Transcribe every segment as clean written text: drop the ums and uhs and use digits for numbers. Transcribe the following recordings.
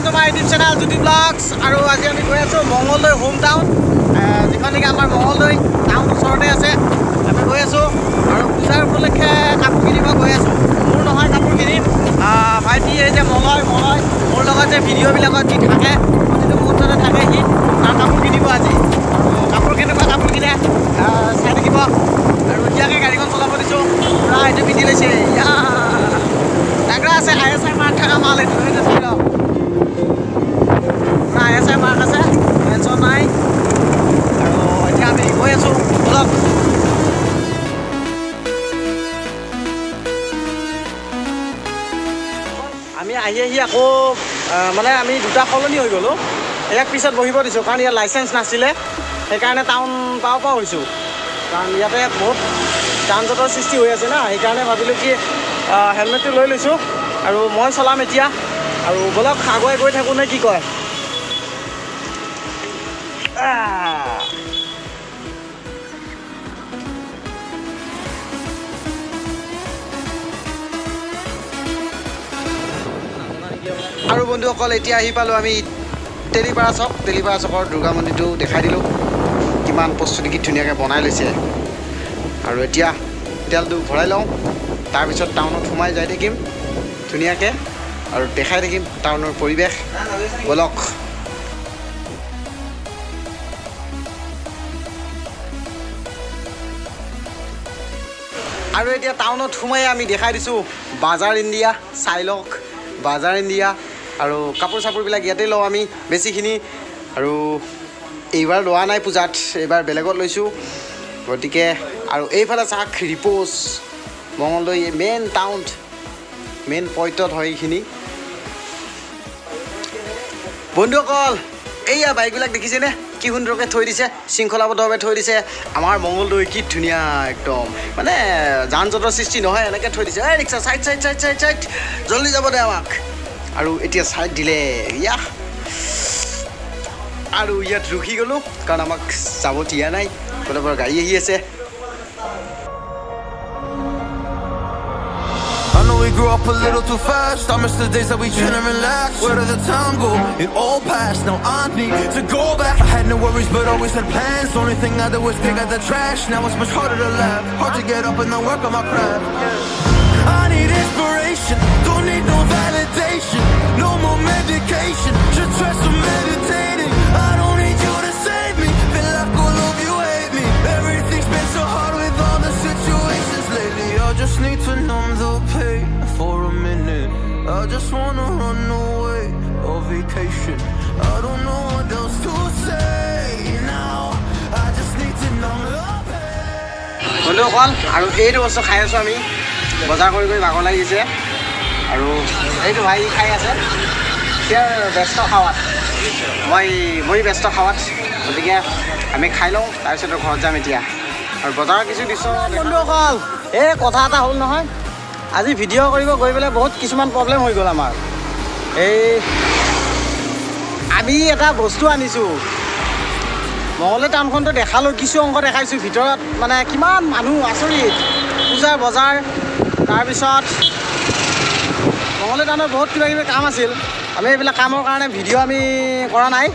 To my YouTube channel Jyoti blogs. আৰু আজি আমি গৈ আছোঁ মঙলদৈ হোম টাউন, যিখন নেকি আমাৰ মঙলদৈ টাউন ওচৰতে আছে। আমি গৈ আছোঁ আৰু পূজাৰ উপলক্ষে কাপোৰ কিনিব গৈ আছোঁ। মোৰ নহয় কাপোৰ কিনি, ভাইটি এই যে মলয় মলয় মোৰ লগত যে ভিডিঅ'বিলাকত যি থাকে প্ৰতিটো মুহূৰ্ততে থাকে, সি তাৰ কাপোৰ কিনিব আজি। কাপোৰ কেনেকুৱা কাপোৰ কিনে চাই থাকিব। আৰু এতিয়াকে গাড়ীখন চলাব দিছোঁ, পূৰা এইটো পিন্ধি লৈছে, ডাগৰা আছে, I S I mark থকা মাল এইটো, সেইটো চাই লওক, I S I mark আছে, টেনশ্যন নাই। আৰু এতিয়া আমি গৈ আছোঁ, বলক। আমি আহি আহি আকৌ মানে আমি দুটা সলনি হৈ গ'লোঁ। ইয়াক পিছত বহিব দিছোঁ কাৰণ ইয়াৰ লাইচেঞ্চ নাছিলে, সেইকাৰণে টাউন পাওঁ পাওঁ হৈছোঁ, কাৰণ ইয়াতে বহুত যান জঁটৰ সৃষ্টি হৈ আছে না, সেইকাৰণে ভাবিলোঁ কি হেলমেটটো লৈ লৈছোঁ আৰু মই চলাম এতিয়া। আৰু বলক আগুৱাই গৈ থাকোঁ নে কি কয়। আৰু বন্ধুসকল, এতিয়া আহি পালোঁ আমি তেলিপাৰা চক। তেলিপাৰা চকৰ দুৰ্গা মন্দিৰটো দেখাই দিলোঁ, কিমান প্ৰস্তুতি কি ধুনীয়াকৈ বনাই লৈছে। আৰু এতিয়া তেলটো ভৰাই লওঁ, তাৰপিছত টাউনত সোমাই যাই থাকিম ধুনীয়াকৈ আৰু দেখাই থাকিম টাউনৰ পৰিৱেশ। বলক। আৰু এতিয়া টাউনত সোমাই আমি দেখাই দিছোঁ বাজাৰ ইণ্ডিয়া, চাই লওক বাজাৰ ইণ্ডিয়া। আৰু কাপোৰ চাপোৰবিলাক ইয়াতে লওঁ আমি বেছিখিনি। আৰু এইবাৰ লোৱা নাই পূজাত, এইবাৰ বেলেগত লৈছোঁ গতিকে। আৰু এইফালে চাওক ৰিপ'জ মঙলদৈ মেইন টাউন, মেইন পইণ্টত হয় এইখিনি। বন্ধুসকল, এইয়া বাইকবিলাক দেখিছেনে কি সুন্দৰকৈ থৈ দিছে, শৃংখলাবদ্ধভাৱে থৈ দিছে। আমাৰ মঙলদৈ কি ধুনীয়া একদম, মানে যান জঁটৰ সৃষ্টি নহয় এনেকৈ থৈ দিছে। এই rickshaw side side side side side, জল্দি যাব দে আমাক। আৰু এতিয়া ছাইড দিলে ইয়া, আৰু ইয়াত ৰখি গ'লোঁ কাৰণ আমাক যাব দিয়া নাই, ক'ৰবাৰ পৰা গাড়ী আহি আছে। We grew up a little too fast. I miss the days that we chill and relax. Where did the time go? It all passed. Now I need to go back. I had no worries but always had plans. Only thing I did was take out the trash. Now it's much harder to laugh, hard to get up and then work on my craft. I need inspiration, don't need no validation. No more medication, just try some meditating. I don't need you to save me. Feel like all of you hate me. Everything's been so hard with all the situations lately. I just need to numb the pain for a minute. I just wanna run away on vacation. I don't know what else to say now. I just need to numb the pain. বন্ধুসকল, আৰু এইটো বস্তু খাই আছোঁ আমি, বজাৰ কৰি কৰি ভাগৰ লাগিছে। আৰু এইটো ভাই খাই আছে, সিয়াৰ ব্যস্ত খাৱাত, মই ব্যস্ত খাৱাত, গতিকে আমি খাই লওঁ, তাৰপিছত ঘৰত যাম এতিয়া। আৰু বজাৰৰ কিছু দৃশ্য। বন্ধুসকল, এই কথা এটা হ'ল নহয়, আজি ভিডিঅ' কৰিব গৈ পেলাই বহুত কিছুমান প্ৰব্লেম হৈ গ'ল আমাৰ। এই আমি এটা বস্তু আনিছোঁ, মঙলদৈ টাউনখনটো দেখালোঁ, কিছু অংশ দেখাইছোঁ, ভিতৰত মানে কিমান মানুহ আচৰিত, পূজাৰ বজাৰ। তাৰপিছত মঙলদৈ টাউনত বহুত কিবা কিবি কাম আছিল, আমি এইবিলাক কামৰ কাৰণে ভিডিঅ' আমি কৰা নাই।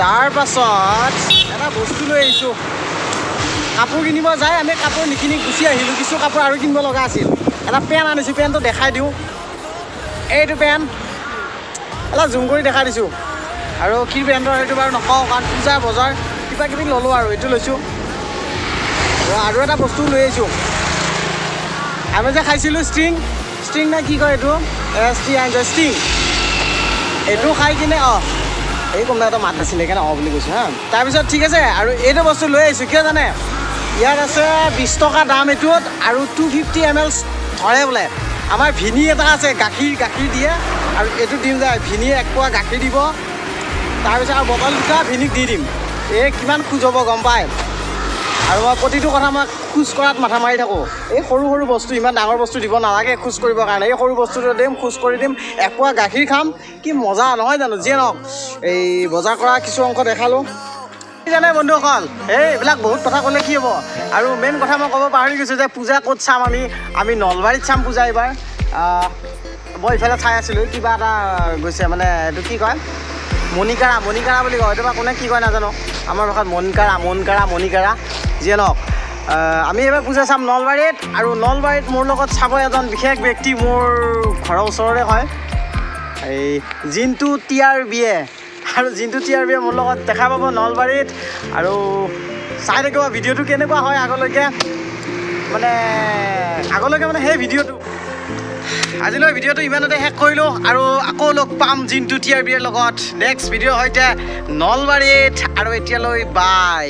তাৰপাছত এটা বস্তু লৈ আহিছোঁ, কাপোৰ কিনিব যায় আমি কাপোৰ নিকিনি গুচি আহিলোঁ, কিছু কাপোৰ আৰু কিনিব লগা আছিল। এটা পেণ্ট আনিছোঁ, পেণ্টটো দেখাই দিওঁ, এইটো পেণ্ট অলপ জুম কৰি দেখাই দিছোঁ। আৰু কি ব্ৰেণ্ডৰ সেইটো বাৰু নকওঁ, কাৰণ পূজা বজাৰ কিবা কিবি ল'লোঁ আৰু এইটো লৈছোঁ। আৰু এটা বস্তু লৈ আহিছোঁ, আমি যে খাইছিলোঁ ষ্ট্ৰিং, ষ্ট্ৰিং নে কি কয় এইটো, এছ টি আই ষ্ট্ৰিং, এইটো খাই কিনে অঁ এই কোনোবা এটা মাত নাছিলে সেইকাৰণে অঁ বুলি কৈছোঁ হা। তাৰপিছত ঠিক আছে, আৰু এইটো বস্তু লৈ আহিছোঁ কিয় জানে, ইয়াত আছে 20 টকা দাম এইটোত, আৰু 250 ml ধৰে বোলে। আমাৰ ভিনি এটা আছে, গাখীৰ গাখীৰ দিয়ে, আৰু এইটো দিম যায় ভিনিয়ে এক পোৱা গাখীৰ দিব, তাৰপিছত আৰু বটল দুটা ভিনিক দি দিম। এই কিমান খোজ হ'ব গম পায়। আৰু মই প্ৰতিটো কথা মই খোজ কৰাত মাথা মাৰি থাকোঁ। এই সৰু সৰু বস্তু, ইমান ডাঙৰ বস্তু দিব নালাগে খোজ কৰিবৰ কাৰণে, এই সৰু বস্তুটো দিম, খোজ কৰি দিম, এপোৱা গাখীৰ খাম, কি মজা নহয় জানো। যিয়ে নহওক, এই বজাৰ কৰা কিছু অংশ দেখালোঁ। জানে বন্ধুসকল, এইবিলাক বহুত কথা ক'লে কি হ'ব। আৰু মেইন কথা মই ক'ব পাহৰি গৈছোঁ যে পূজা ক'ত চাম আমি, আমি নলবাৰীত চাম পূজা এইবাৰ। মই ইফালে চাই আছিলোঁ, কিবা এটা গৈছে, মানে এইটো কি কয়, মণিকাৰা, মণিকাৰা বুলি কয়, এইটো বা কোনে কি কয় নাজানো, আমাৰ ভাষাত মনকাৰা, মনকাৰা, মণিকাৰা, যিয়ে নহওক। আমি এইবাৰ পূজা চাম নলবাৰীত, আৰু নলবাৰীত মোৰ লগত চাব এজন বিশেষ ব্যক্তি, মোৰ ঘৰৰ ওচৰৰে হয়, এই জিন্তু টি আৰ বিয়ে। আৰু জিন্তু টি আৰ বিয়ে মোৰ লগত দেখা পাব নলবাৰীত, আৰু চাই থাকিব ভিডিঅ'টো কেনেকুৱা হয় আগলৈকে, মানে আগলৈকে মানে সেই ভিডিঅ'টো। আজিলৈ ভিডিঅ'টো ইমানতে শেষ কৰিলোঁ, আৰু আকৌ লগ পাম জিন্তু টি আৰ বিৰ লগত নেক্সট ভিডিঅ'ৰ সৈতে নলবাৰীত। আৰু এতিয়ালৈ বাই।